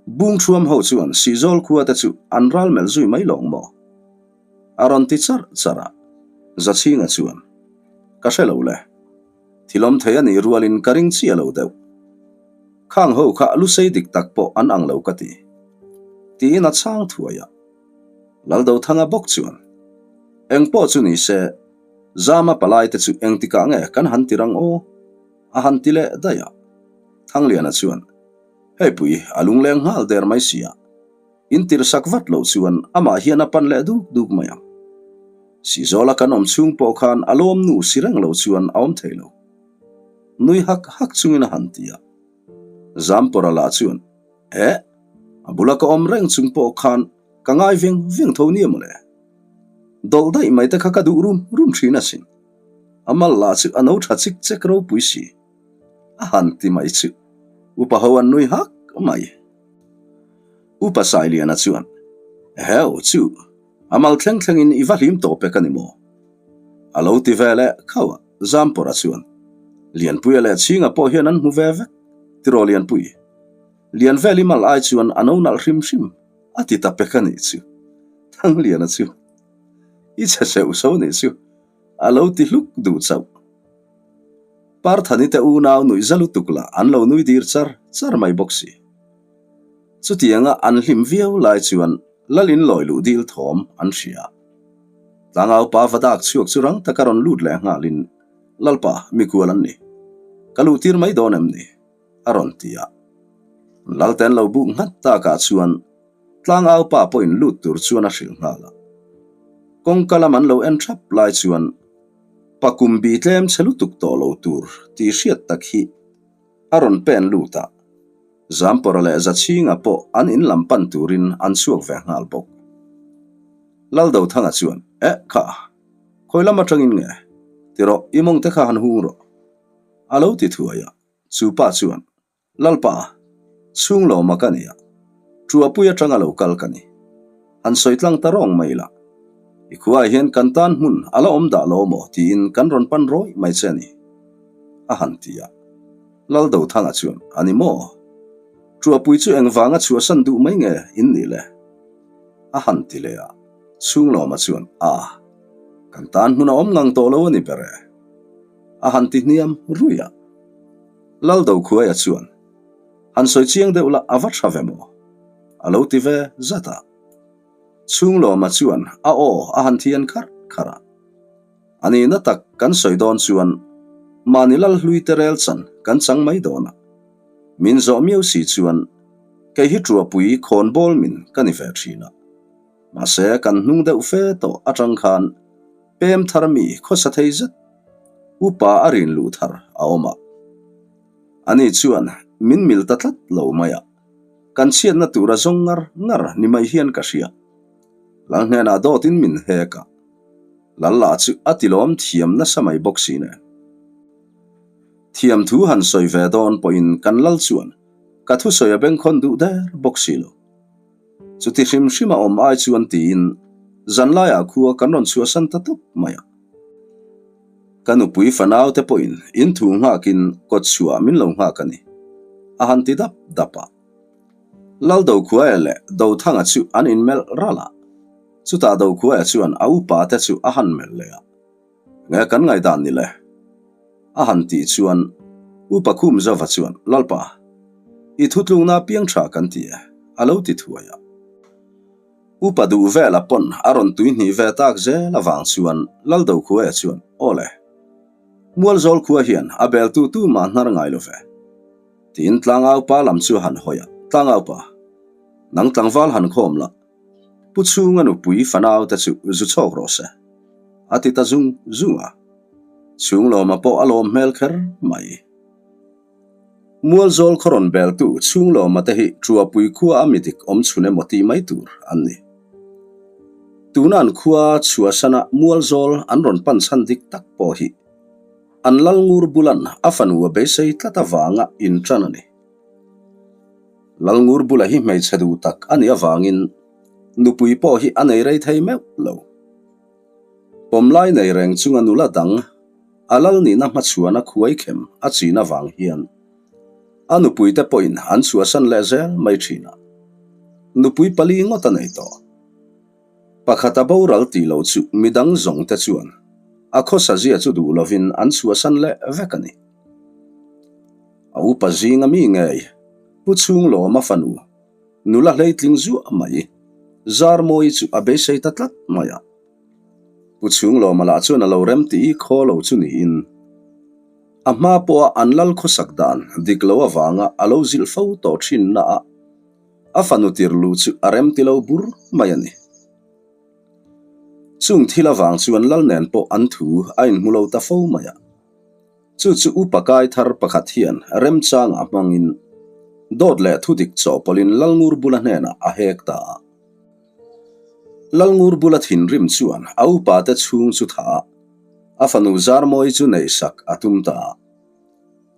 Bungthuam ho chuan Sihzawl khua te chu an ral melh zui mai lawng maw? A rawn ti charh charh a, Zachhinga chuan ka hre lo le. Thilawm thei a nih rualin ka ring chiah lo deuh. Khang ho kha lusei dik tak pawh an ang lo ka ti. Tiin a chhang thuai a. Laldothanga bawk chuan, Eng pawh chu ni se, Zama palai te chu engtikah nge kan han ti rang aw? A han ti leh daih a. Thangliana chuan, Hei pui, a lungleng nghal der mai sia. In tirsak vat loh chuan amah hian a pan leh duk duk mai ang. Sizawla kan awm chhung pawh khan a lawm nu si reng lo chuan a awm thei lo. Nui hak hak chungin a han ti a. Zampawrha lah chuan, Eh, a bula ka awm reng chung pawh khan ka ngai veng veng tho nia mawle. Dawlh daih mai te kha ka duh rum rum thin asin. A mal lah chu a no tha chik chek ropui si. A han ti mai chu upa ho an nui hak mai. Upa Sailiana chuan, Eheu, chu, a mal thleng thlengin i va hlim tawh pek a ni maw? A lo ti ve leh khauh a, Zampawrha chuan, Lianpuia leh Chhinga pawh hian an hmu ve vek, tiraw Lianpui? Lianveli mal ai chuan a no nalh hrim hrim, a ti ta pek a nih chu. Thangliana chu, I chhe seuh so nih chu, a lo ti hluk duh chauh. Parthani te unau nuih za lutuk lah an lo nui dir char char mai bawk si. Chutianga an hlim viau lai chuan Lalin lawi luh dil thawm an hria. Tlangau pa va dak chhuak chu rang taka rawn lut leh nghalin, Lalpa, mikual an ni. Ka luh tir mai dawn em ni? a rawn ti a. Lalte an lo buk nghat takah chuan Tlangau pa pawhin lut tur chuan a hrilh nghal a. Kawngka lam an lo en thap lai chuan Pa kum bi tlem chhe lutuk tawh lo tur tih hriat tak hi a rawn pen lut a. Zampawrha leh Zachhinga pawh an in lam pan turin an chhuak ve nghal bawk. Laldothanga chuan, Eh kha, khawi lam atangin nge? Ti rawh, i mawng te kha han hung rawh. A lo ti thuai a, chu pa chuan, Lalpa, chhung lawma ka nia, Tuapui atanga lo kal ka ni. Han sawi tlang ta rawng mai la. I khuaah hian kan tan hmun a la awm dah lo maw tiin kan rawn pan rawih mai che a ni. A han ti a. Laldothanga chuan, A ni maw? Tuapui chu engvanga chhuahsan duh mai nge in nih le? A han ti leh a. Chhunglawma chuan, A, kan tan hmun a awm ngang tawh lo a ni ber e. A han ti hniam ruih a. Laldokhuaia chuan, Han sawi chiang deuh la a va tha ve maw? A lo ti ve zat a. Chhunglawma chuan a aw a han thian kharh kharh a. A nihna tak kan sawi dawn chuan. Mahni lal hlui te rel chan kan chang mai dawn a. Min zawh miau si chuan kei hi Ṭuapui khawnbawl min ka ni ve ṭhin a. Mahse kan hnung deuh fe tawh aṭang khan pem thar mi khawsa thei zet upa a rin luh thar a awm a. Ani chuan min mil ta tlat lo mai a, kan chhiatna tura zawng ngar ngar ni mai hian ka hria. Lal hnenah dawtin min hek a, Lal lah chu a tilawm thiam nasa mai bawk si nen. Thiam thu han sawi ve dawn pawhin kan lal chuan ka thusawi a bengkhawn duh der bawk si lo. Chuti hrim hrim a awm ai chuan tiin zanlaiah khua kan rawn chhuahsan ta tawp mai a. Ka nupui fanau te pawhin in thu nghakin kawt chhuah min lo nghak a ni, a han ti dap dap a. Laldokhuaia leh Dothanga chu an inmelh ralh a, chutah Dokhuaia chuan a upa te chu a han melh leh a, Nge kan ngaihdan ni le? A han tih chuan Upa Khumzova chuan, Lalpa, i thutlukna piang tha kan ti e, a lo ti thuai a. Upa duh vela pawn a rawn tui hnih ve tak zel avang chuan Laldokhuaia chuan, Aw le, Mualzawl khua hian a beltu tumah hnar ngai lo ve. Tiin Tlangaupa lam chu a han hawi a, Tlangaupa, nang tlangval han khawm la, Pu Chhunga nupui fanau te chu zu chhawk rawh se, a ti ta zung zung a. Chhunglawma pawh a lawm hmel kher mai. Mualzawl khaw rawn beltu Chhunglawma te hi Ṭuapui khua a midik awm chhun emaw tih mai tur an ni. Tuna an khua chhuahsana Mualzawl an rawn pan chhan dik tak pawh hi An lal ngur bulan a fanu a beisei tlat avanga inṭan a ni. Lal ngur bula hi hmeichhe duh tak a nih avangin nupui pawh hi a nei rei thei meuh lo. Pawmlai nei reng chunga nula dang a lal nihna hmachhuana khuaikhem a chin avang hian a nupuite pawhin an chhuahsan leh zel mai thin a, nupui pali ngawt a nei tawh. Pakhat a boral tih loh chu midang zawng te chuan a khawsa zia chu duh lovin an chhuahsan leh vek a ni. A upa zinga mi ngei, Pu Chhunglawma fanu, nula hleitling zuah mai, Zarmawi chu a beisei ta tlat mai a. Pu Chhunglawma lah chuan a lo rem tih i khaw lo chu niin a hma pawha an lal khawsak dan dik lo avanga a lo zilh fo tawh thinna a A fanu tir lu chu a rem ti lo bur mai a ni. Chung thil avang chuan lal nen pawh an thu a inhmu lo ta fo mai a. Chu chu upa kai thar pakhat hian remchangah hmangin dawt leh thudik chawhpawlhin Lalngur bula hnenah a hek ta a. Lalngur bula thinrim chuan a upa te chhung chu tha a, a fanu Zarmawi chu neihsak a tum ta a.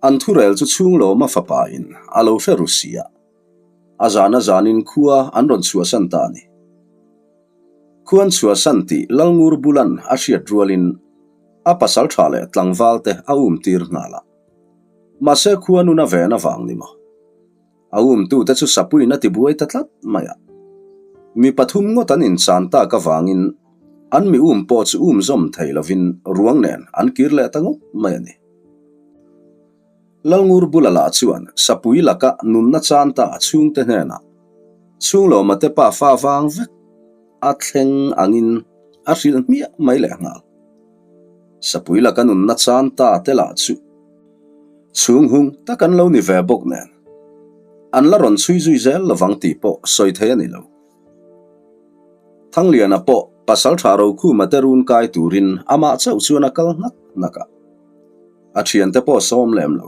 An thurel chu chhunglawma fapa in a lo hre ru si a. A zan a zanin khua an rawn chhuahsan ta a ni. Khua an chhuahsan tih Lalngur Bulan a hriat rualin a pasal tha leh tlangval te a um tir nghal a. Mahse khua nun a ven avang ni maw? A umtute chu sapuiin a tibuai ta tlat mai a. Mi pathum ngawt an inchan tak avangin an mi um pawh chu um zawm thei lovin ruang nen an kir leh ta ngawt mai a ni. Lalngur bula lah chuan sapui laka nunna chan ta a chhungte hnenah chhunglawma te pa fa vang vek a thleng angin a hrilh hmiah mai leh nghal. Sapui laka nunna chan ta te lah chu chhung hung tak an lo ni ve bawk nen an la rawn chhui zui zel lovang tih pawh sawi thei a ni lo. Thangliana pawh Pasaltha Rokhuma te run kai turin amah chauh chuan a kal hnak hnak a. A thiante pawh sawm lem lo.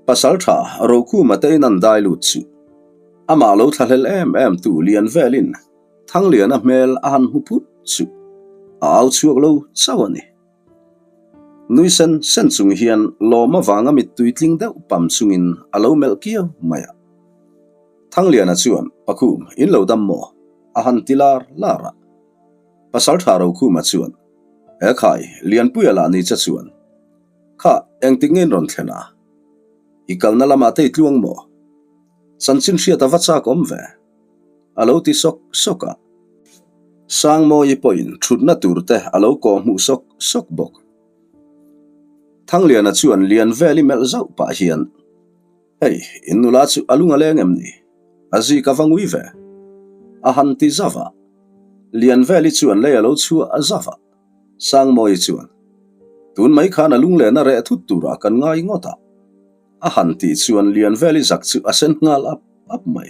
Pasal tha Rokhuma te in an dai lut chu amah lo thlahlel em em tu lian velin Thangliana hmel a han hmu phut chu a au chhuak lo chauh a ni. Nui sen sen chung hian lawm avanga mittui tling deuh pam chungin a lo melh kiau mai a. Thangliana chuan, Pakhum, in lo dam maw? a han ti lar lar a. Pasal tha Rokhuma chuan, He khai, Lianpuia lah ni che chuan, Kha, engtik nge in rawn thlen a? I kalna lamah te i tluang maw? Chanchin hriat a va chak awm ve? A lo ti sawk sawk a. Sangmawii pawhin thutna tur te a lo kawh hmuh sawk sawk bawk. Thangliana chuan lian vel i melh zauh pah hian, Hei, in nula chu a lung a leng em ni? A zik a va ngui ve. A han ti zauh a. Lianveli chuan lei a lo chhuah a zauh a. Sangmawii chuan. Tun mai khan a lunglen a reh thut turah kan ngai ngawt a. A han tih chuan Lianveli zak chu a sen nghal ap ap mai.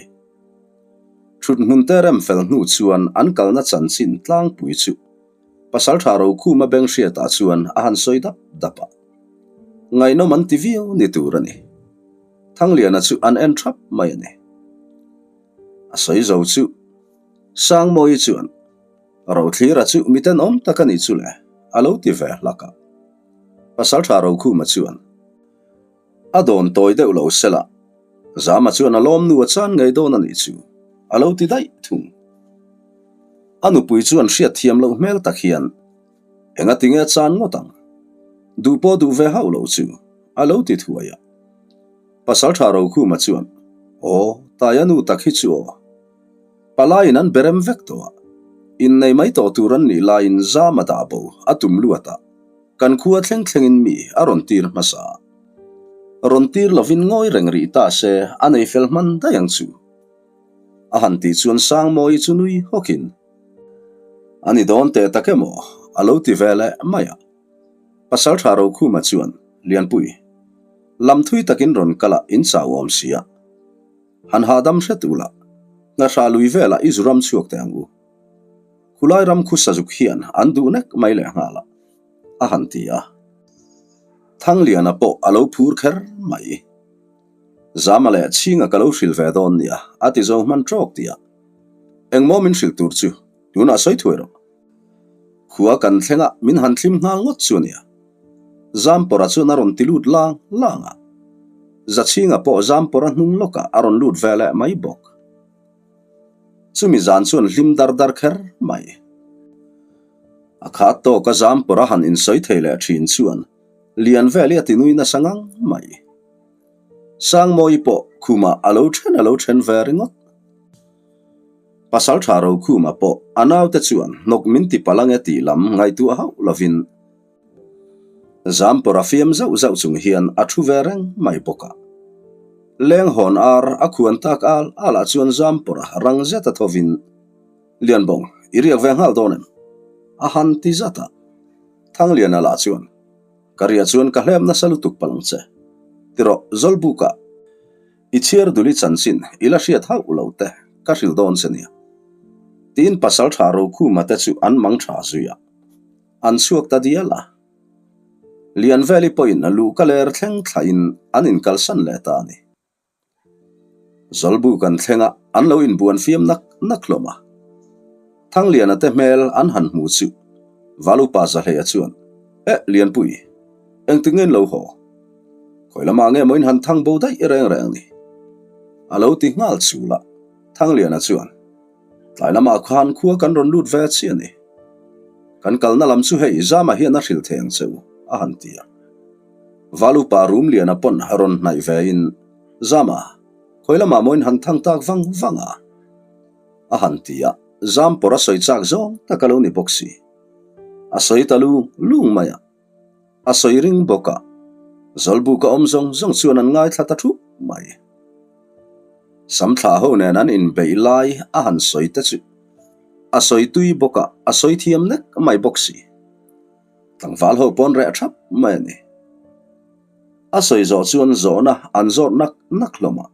Thut hmun te rem fel hnu chuan an kalna chanchin tlangpui chu Pasaltha Rokhuma beng hriatah chuan a han sawi dap dap a. Ngaihnawm an ti viau ni tur a ni. Thangliana chu an en thap mai a ni. A sawi zo chu Sangmawii chuan Rothlira chu miten awm tak a nih chu le a lo ti ve hlak a. Pasaltha Rokhuma chuan A dawn tawi deuh lo sela, Zama chuan a lawm nu a chan ngei dawn a nih chu a lo ti daih thung. A nupui chuan hriatthiam loh hmel tak hian Engati nge chan ngawt ang? Duh pawh duh ve hauh lo chu a lo ti thuai a. Pasaltha Rokhuma chuan, Aw, Taia nu tak hi chu aw. Palaiin an berem vek tawh a, innei mai tawh tur an nih laiin zam a dah bo a tum luat a, kan khua thleng thlengin mi a rawn tir hmasa a. Rawn tir lovin ngawi reng rih ta se a nei fel hman daih ang chu. A han tih chuan Sangmawii chu nui hawkin, A ni dawn teh tak emaw? a lo ti ve leh mai a. Pasaltha Rokhuma chuan, Lianpui, lam thui takin rawn kal a in chau awm si a. Han hahdam hret u la, ngahra lui velah i zu ram chhuak teh ang u. Khulai ram khu sazuk hian an duh nek mai leh nghal a, a han ti a. Thangliana pawh a lo phur kher mai. Zama leh Chhinga ka lo hrilh ve dawn nia, a ti zo hman trawk tih a. Engmaw min hrilh tur chu tunah sawi thuai rawh. Khua kan thleng a, min han thlim nghal ngawt chu a nia. Zampawra chuan a rawn ti lut lang lang a. Zachhinga pawh Zampawra hnung lawkah a rawn lut ve leh mai bawk. Chumi zan chuan hlim dar dar kher mai. A khat tawka Zampawra han insawi thei leh thin chuan lian vel hi a ti nui nasa ngang mai. Sangmawii pawh khumah a lo then a lo then ve ringawt. Pasal tha Rokhuma pawh a naute chuan hnawk min ti palh ange tih lam ngaihtuah hauh lovin Zampawr a fiam zauh zauh chung hian a thu ve reng mai bawk a. Leng hawn ar a khuan tak al alah chuan Zampawr a rang zet a thovin, Lianbawng, i riak ve nghal dawn em? a han ti zat a. Thangliana lah chuan, Ka riah chuan ka hlep nasa lutuk palh ang che. Ti rawh, Zawlbukah i chhiar dul i chanchin i la hriat hauh lo te ka hrilh dawn che nia. Tiin pasal tha Rokhuma te chu an mang tha zui a, an chhuak ta dial a. Lianveli pawhin luh ka ler thleng thlahin an inkalsan leh ta a ni. Zawlbu kan thleng a, an lo inbuan fiam nak nak hlawm a. Thangliana te hmel an han hmu chu Valupa Zahleia chuan, Eh, Lianpui, engti nge in lo haw? Khawi lamah nge maw in han thang bo daih reng reng ni? A lo ti nghal chul a. Thangliana chuan, Tlai lamah khan khua kan rawn lut ve chiah a ni. Kan kalna lam chu hei Zama hian a hrilh thei ang che u, a han ti a. Valupa Rumliana pawn rawn hnaih ve in, Zama, khawi lamah maw in han thang tak vang vang a? a han ti a, Zam pawr a sawi chak zawng tak a lo ni bawk si. A sawi ta lung lung mai a, a sawi ring bawk a, Zawlbuka awm zawng zawng chuan an ngaithla ta thup mai. Samthlah ho nen an inbeih lai a han sawi te chu a sawi tui bawk a, a sawi thiam nek mai bawk si. Tlangval ho pawn reh thap mai a ni. A sawi zawh chuan zawhna an zawt nak nak hlawm a,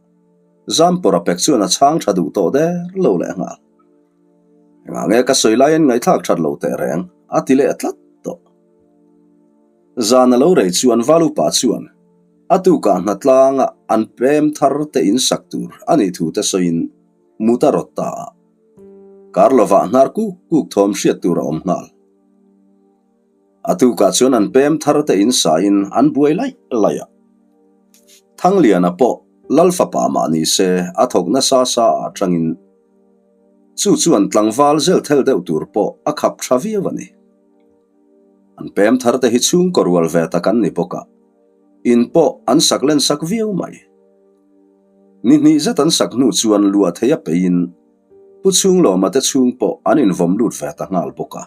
Zampawra pek chuan a chhang tha duh tawh der lo leh nghal. Engah nge ka sawi laiin ngaihthlak that lo teh reng a ti leh tlat tawh. Zan a lo rei chuan Valupa chuan a tukah hnatlanga an pem thar te in sak tur a nih thu te sawiin mut a rawt ta a. Kar lovah hnar kuk kuk thawm hriat tur a awm nghal. A tukah chuan an pem thar te in sain an buai laih laih a. Thangliana pawh Lal fapa mah ni se a thawk nasa sa ah tangin chu chuan tlangval zel thel deuh tur pawh a khap tha viau a ni. An pem thar te hi chhungkaw rual ve tak an ni bawk a, in pawh an sak len sak viau mai. Ni hnih zet an sak hnu chuan luah thei a peiin Pu Chhunglawma te chhung pawh an invawm lut ve ta nghal bawk a.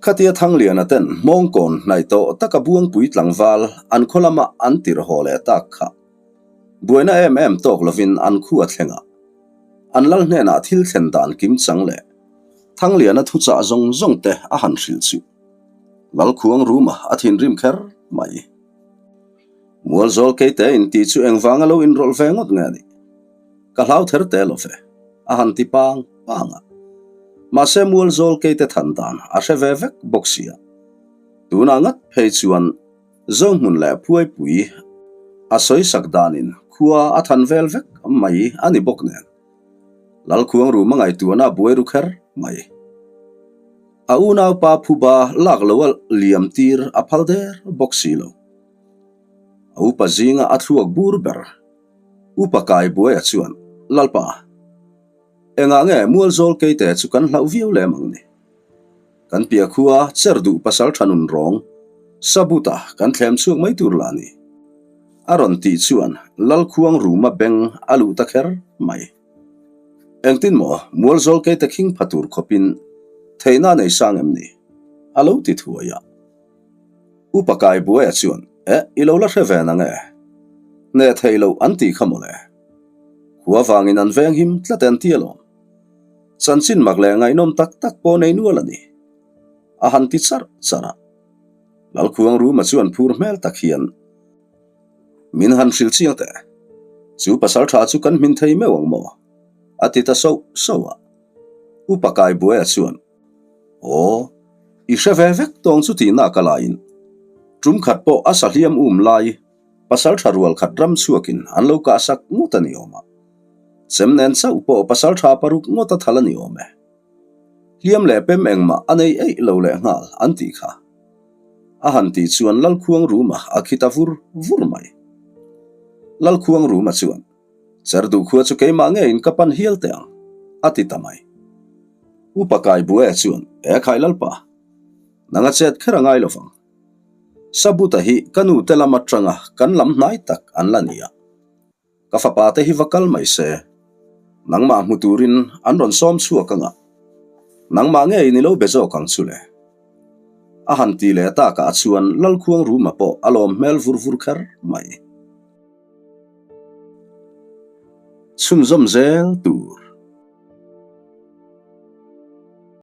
Khatia Thangliana ten Hmawngkawn hnaih tawh taka Buangpui tlangval an khaw lama an tirh haw leh tak kha buaina em em tawk lovin an khu a thleng a, an lal hnenah thil thlen dan kim chang leh Thangliana thuchah zawng zawng te a han hrilh chu. Lalkhuang Ruma a thinrim kher mai. Mualzawl keite intih chu engvanga lo inrawlh ve ngawt nge a nih? Ka hlau ther te lo ve, a han ti pang pang a. Mahse Mualzawl keite than dan a hre ve vek bawk sia. Tunah ngat phei chuan Zohmun leh Phuaipui a sawisak danin khua a than vel vek mai a ni bawk nen. Lalkhuang Ruma ngaihtuahna a buai ru kher mai. A unaupa phuba lak loa liam tir a phal der bawk si lo. A upa zinga a thluak bur ber Upa Kai Buaia chuan, Lalpa, engah nge Mualzawl keite chu kan hlauh viau lem ang ni? Kan piah khua cher duh pasal tha nun rawng Sabuta kan thlem chhuak mai tur lah ni. A rawn tih chuan Lalkhuang Ruma beng a luh ta kher mai. Engtin maw Mualzawl keite khing pha tur khawpin theihna a nei sang em ni? A lo ti thuai a. Upa Kai Buaia chuan, Eh, i lo la hre ve nang e. Hneh theih loh an tih kha mawle. Khua vangin an veng him tlat en ti alawm. Chanchin mak leh ngaihnawm tak tak pawh nei nual a ni. A han ti charh charh a. Lalkhuang Ruma chuan phur hmel tak hian, Min han hrilh chiang teh. Chu pasal tha chu kan hmin thei meuh ang maw? A ti ta soh soh a. Upa Kai Buaia chuan, Aw, i hre ve vek tawng chu tihna ka laiin. Tum khat pawh a sahliam um lai pasal tha rual khat ram chhuakin an lo kah sak ngawt a ni awm a. Chem nen chauh pawh pasal tha paruk ngawt a thal a ni awm e. Hliam leh pem engmah a nei eih lo leh nghal an tih kha. A han tih chuan Lalkhuang Ruma a khi ta vur vur mai. Lalkhuang Ruma chuan, Cherduh khua chu keimah ngeiin ka pan hial teh ang, a ti ta mai. Upa Kai Buaia chuan, E khai Lalpa, nang a chet kher a ngai lo vang. Sabuta hi ka nu te lam atanga kan lam hnai tak an la ni a. Ka fapa te hi va kal mai se. Nangmah hmu turin an rawn sawm chhuak anga. Nangmah ngei ni lo be zawk ang chu le. A han ti leh takah chuan Lalkhuang Ruma pawh a lawm hmel vur vur kher mai. Chhunzawm zel tur.